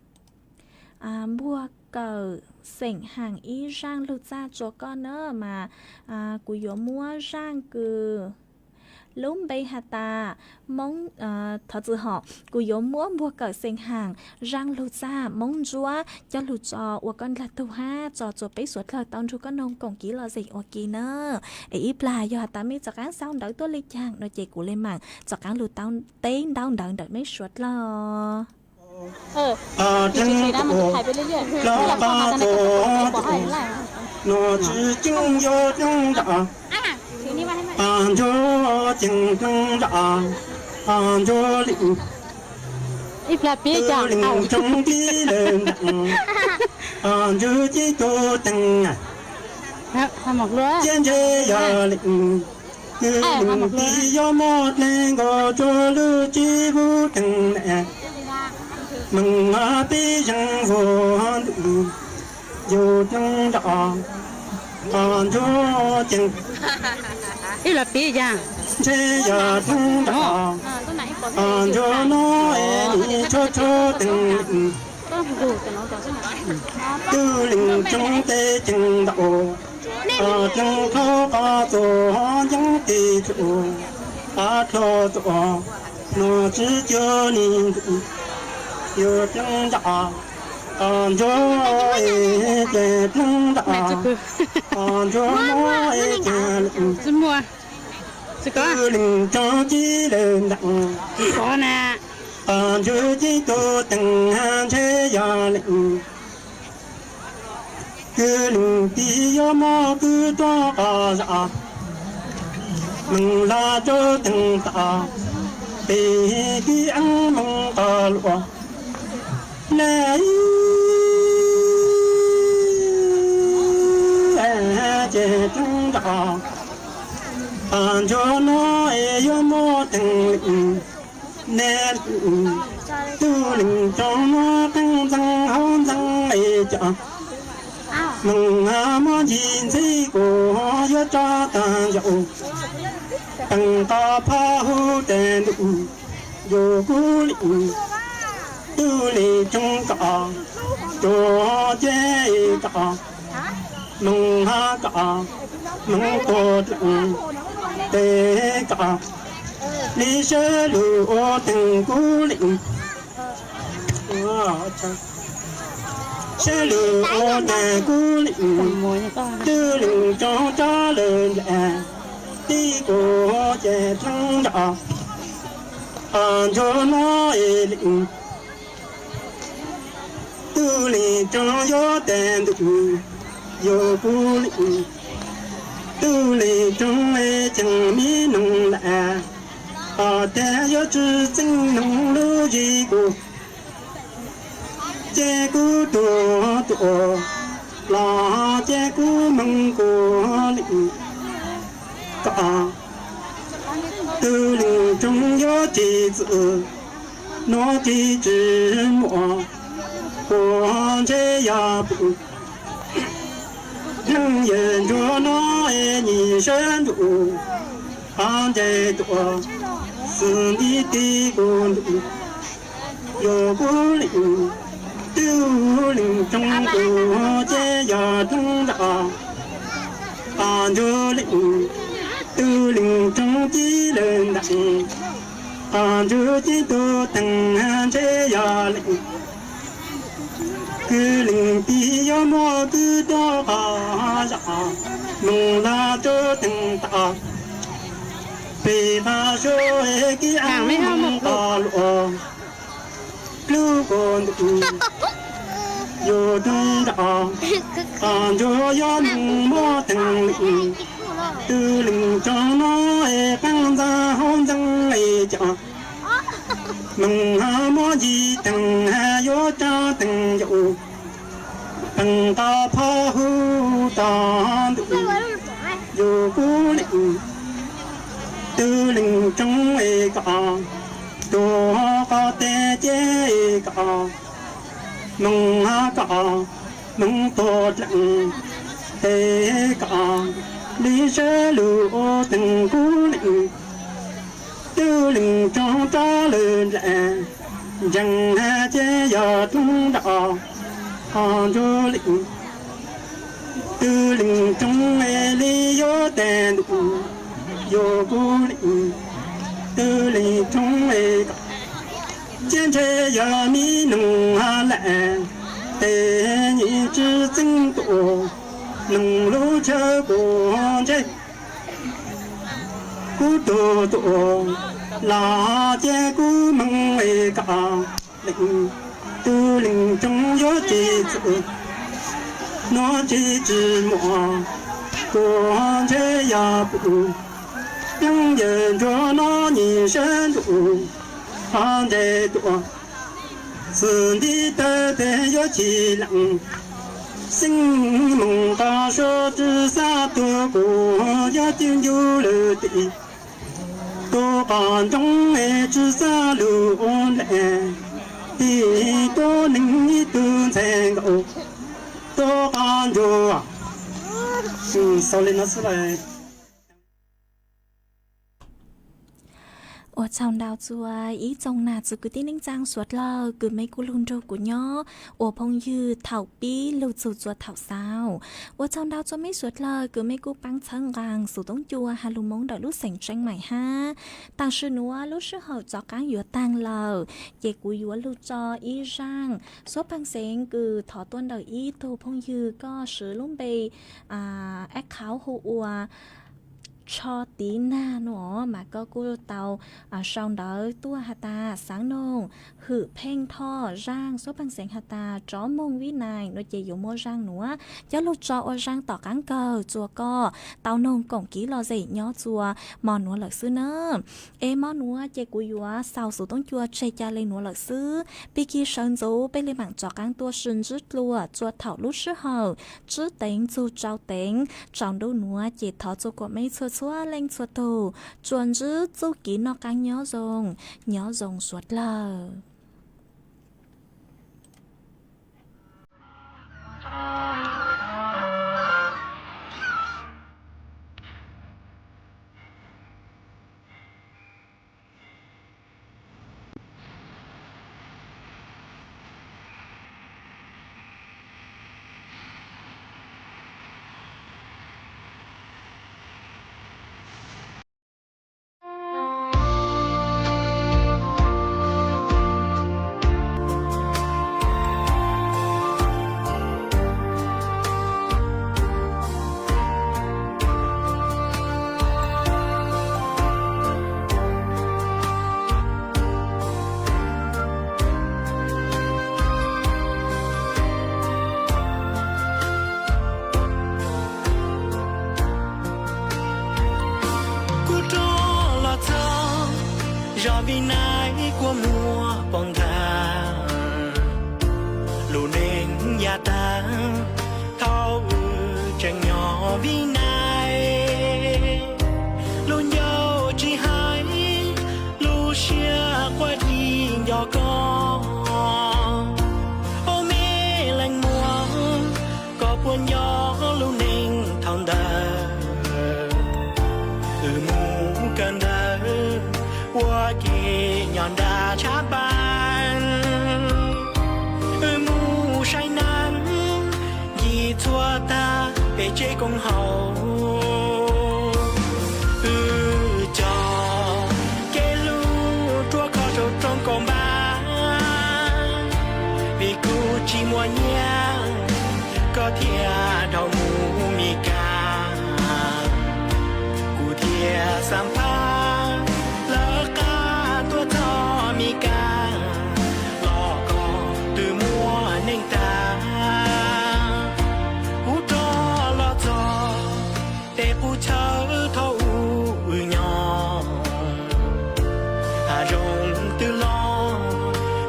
Npuag kawm xeem haam ib zaaj lug txaj rua koj na. Mas kuv yuav muab zaaj kws lub npe has tas Moob, thov txwm hom, kuv yuav muab npuag kawm xeem haam zaaj lug txaj Moob Ntsuab coj lug tso ua koj ndlag tug hab tso txua peb suav dlawg tau nrug koj noog koom kev lom zem ua ke na. Es ib plag yog has tas mej rov qaab sau ntawv tuaj le caag no ces kuv le maam rov qaab lug teb ntaub ntawv ntawm mej suav dlawg. Ib plag pib caag, ib plag pib caag, ntsuj ci tug teeg, ntse yog leej, kwv leej tij yuav muab dlej nkaus rua lub tsib vuv teeg, meem peb zeeg vuag ntws, yug dlub nrov ntsuag ceeg, ib los pib yaag, ntshe yog dlub nrov ntsuag no es nim tshuab tshuab teeg, twb leej tsoom tes ceeg ntau, ceeg thaub qab txuas yeeb tes tsuj, qab dlua txuas, nuav tsib cuag nim ntws, yug dlub nrov ntsuag es ces dlub nrov ntsuag no es ces leej tsoom ci leej ntees, ntsuag ci tug teeg ntshe yog leej, kwv leej tij yuav muab kwv tuaj qos zam, meem laj rau teeg tom, Tes kib eeb moog qos luas le, ces dlhau nroj, qos ntsuag no es yuav muaj teeg leej ne. Tub leej tsoom no qeej ntxeeg hauv ntxeeg es cov moog muab ncig ntxhib kuv yuav tso taag zaum, peeg qos phoj hu tes ntuj, yug kub leej. Tub leej tsoom kom, tuag ces kom, moog kom, moog tuag dlhau, tes kom, le sab lug ua teeg kub leej. Sab lug ua teeg kub leej, tub leej tsoom rov lawm nplaim, tib kuv ces dlhau nroj, qos ntsuag no es leej. Tub leej tsoom yuav tes ntuj, yug kub leej. Tub leej tsoom es ceeb mi noog lawm, qos tes yuav tsi txeeb noog lub zig kuv, ces kuv tuag tuag los ces kuv moog kuv leej kom. Tub leej tsoom yuav tsis txwm, nuav tsis tsi muaj, kuv ntshe yog pum. Leej yawg ntsuag no es nyim sab ntuj, qhov ntsej tuaj xwb nti ti kuv ntuj, yug kub leej. Tub leej tsoom kuv ces yog dlhau nroj, qos ntsuag leej. Tub leej tsoom ci lawm ntaag, qos ntsuag ci tug teeg ntshe yog leej. Kws leej tig yuav muab kws rua qhov zog, moog lug rua teeg tom, peg qhov sua kib eeb moog qos luas, lub kua ntuj yug dlhau nroj, qos ntsuag yuav moog muab teeg leej. Tub leej tsoom no es qeej ntxeeg hauv ntxeeg es cov moog muab ncig teeg yuav tso teeg zaum, peeg qos phoj hu tog ntuj, yug kub leej. Tub leej tsoom es kom, tuag qos tes ces kom, moog kom, moog tuag dlhau, tes kom, le sab lug ua teeg kub leej. Tub leej tsoom rov lawm nplaim, ntseeg hab ces yog dlhau nroj, qos ntsuag leej. Tub leej tsoom es le yuav tes ntuj, yug kub leej. Tub leej tsoom es kom, ces ntshe yog mi noog hab lawm, tes nyem tsi txeeb tuaj, noog lub chaw kuv ntshe kuv tuag tuaj los ces kuv moog es kom leej. Tub leej tsoom yuav tsis txwm, nuav tsis tsi muaj, kuv ntshe yog pum. Leej yawg ntsuag no nyim sab ntuj, qhov ntsej tuaj xwb nti tawg tes yuav tsis leej. Xeeb moog qos sua tsi xav tuag kuv yuav cim ncu lawm tim, tuag qos ntsoog es tsi xav lug ua nplaim, tim tuab neeg ib tug ntxhais nkaus, tuag qos ntsuag. Xaus li no xwb lawm. Ua tsaug ntau txug ib tsoom nam txiv kwv tij neej tsaa suav dlawg kws mej kuj lug nrug kuv nyob ua phooj ywg thaum pib lug txug txua thaum xaus. Ua tsaug ntau txug mej suav dlawg kws mej kuj paab txhawb nqaa Xuv Toob Cua has lug Moob ntawm lub xeem Tseeb Maim hab. Tam sim nuav lub sij hawm rov qaab yuav taag lawm, ces kuv yuav lug tso ib zaaj xuab paag xeev kws thov tuaj ntawm ib tug phooj ywg koj swv lub npe aib qhauv hu ua tsho tiv nag no mas koj kuj tau sau ntawv tuaj has tas xaav noog hwm pheej thoj zaaj xuab peeg xeev has tas tsov moog vib nais no ces yuav muaj zaaj nuav coj lug tso ua zaaj tom qaab kawg txuas koj tau noog koom kiv lom zem nyob txuas mo nuav lawm xwb na. Es mo nuav ces kuv yuav xaus xuv toob cua tseg ca le nuav lawm xwb. Pig kig sawv ntxuv peb le maam rov qaab tuaj sib ntsib dlua txua thaum lub sij hawm tsib teev txug rau teev tsaus ntuj nuav ces thov txua kuas mej txhua txhua leej txhua tug tsuas ntsib txuj kev noj qaab nyob zoo, nyob zoo suav dlawg. Kuv rov los txog zos Vib Nais kua muag poob nthav, lub neej yav tag thaum wb tseem nyob Vib Nais. Lub ncauj tsis hais, lub siab quaj dim nco koj. Ua me leej muam, koj puas nco lub neej thaum ntawd? Wb mus kawm ntawv ua ke nyob nram tshav npab, wb mus saib neeb ncig txhua tag pem tsev koom haum. Wb cog kev hlub rua koj saum rooj kaum npab, vim kuv tsis muaj nyiaj koj thiaj dhau mus Mes Kas. Kuv thiaj xam phaj lawv qab tuaj txog Mes Kas, los koj twb muaj neej tag. Kuv rov los txog tej qub chaw thaum ub wb nyob, hav zoov twb los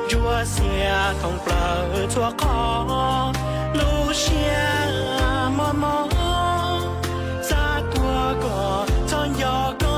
ntsuab xiab thoom plawv txhua qhov. Lub siab mob mob xav tuag kom txhob nco koj.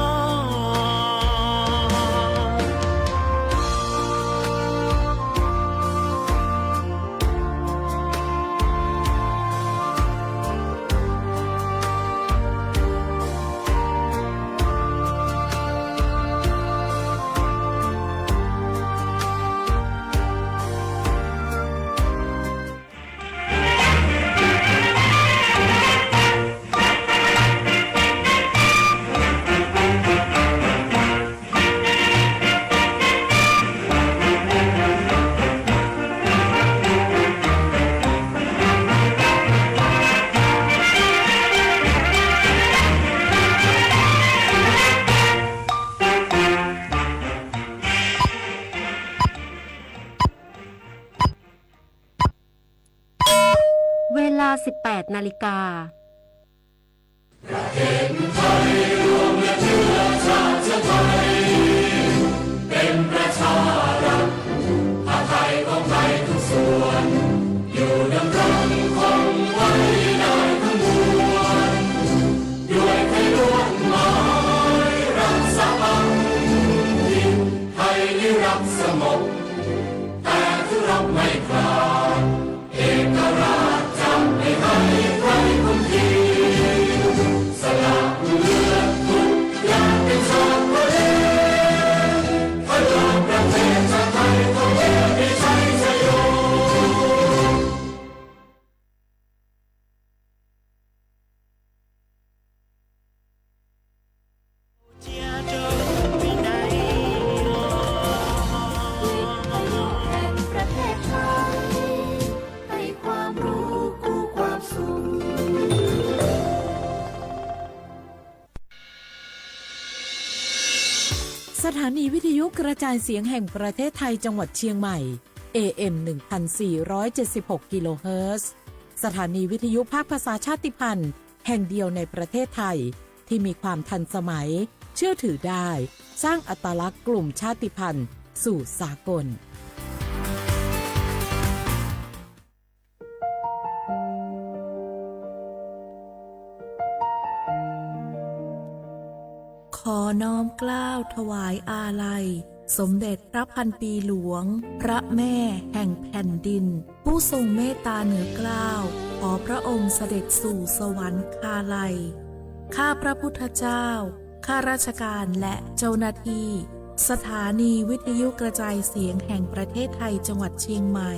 Ves las สิบแปด นาฬิกา เป็นประชารัฐ ผัดไทยของไทยทุกส่วน อยู่ดำรงคงไว้ได้ทั้งมวล ด้วยไทยล้วนหมายรักษาพักพิง ไทยนิรักสงบ แต่ทุรบไม่คลาย เอกราชจะไม่ให้ใครคุมที สละเลือดทุน สถานีวิทยุกระจายเสียงแห่งประเทศไทยจังหวัดเชียงใหม่ เอ เอ็ม หนึ่งพันสี่ร้อยเจ็ดสิบหก กิโลเฮิรตซ์ สถานีวิทยุภาคภาษาชาติพันธุ์แห่งเดียวในประเทศไทย ที่มีความทันสมัย เชื่อถือได้ สร้างอัตลักษณ์กลุ่มชาติพันธุ์สู่สากล ขอน้อมเกล้าถวายอาลัย สมเด็จพระพันปีหลวง พระแม่แห่งแผ่นดิน ผู้ทรงเมตตาเหนือเกล้า ขอพระองค์เสด็จสู่สวรรคาลัย ข้าพระพุทธเจ้า ข้าราชการและเจ้าหน้าที่ สถานีวิทยุกระจายเสียงแห่งประเทศไทยจังหวัดเชียงใหม่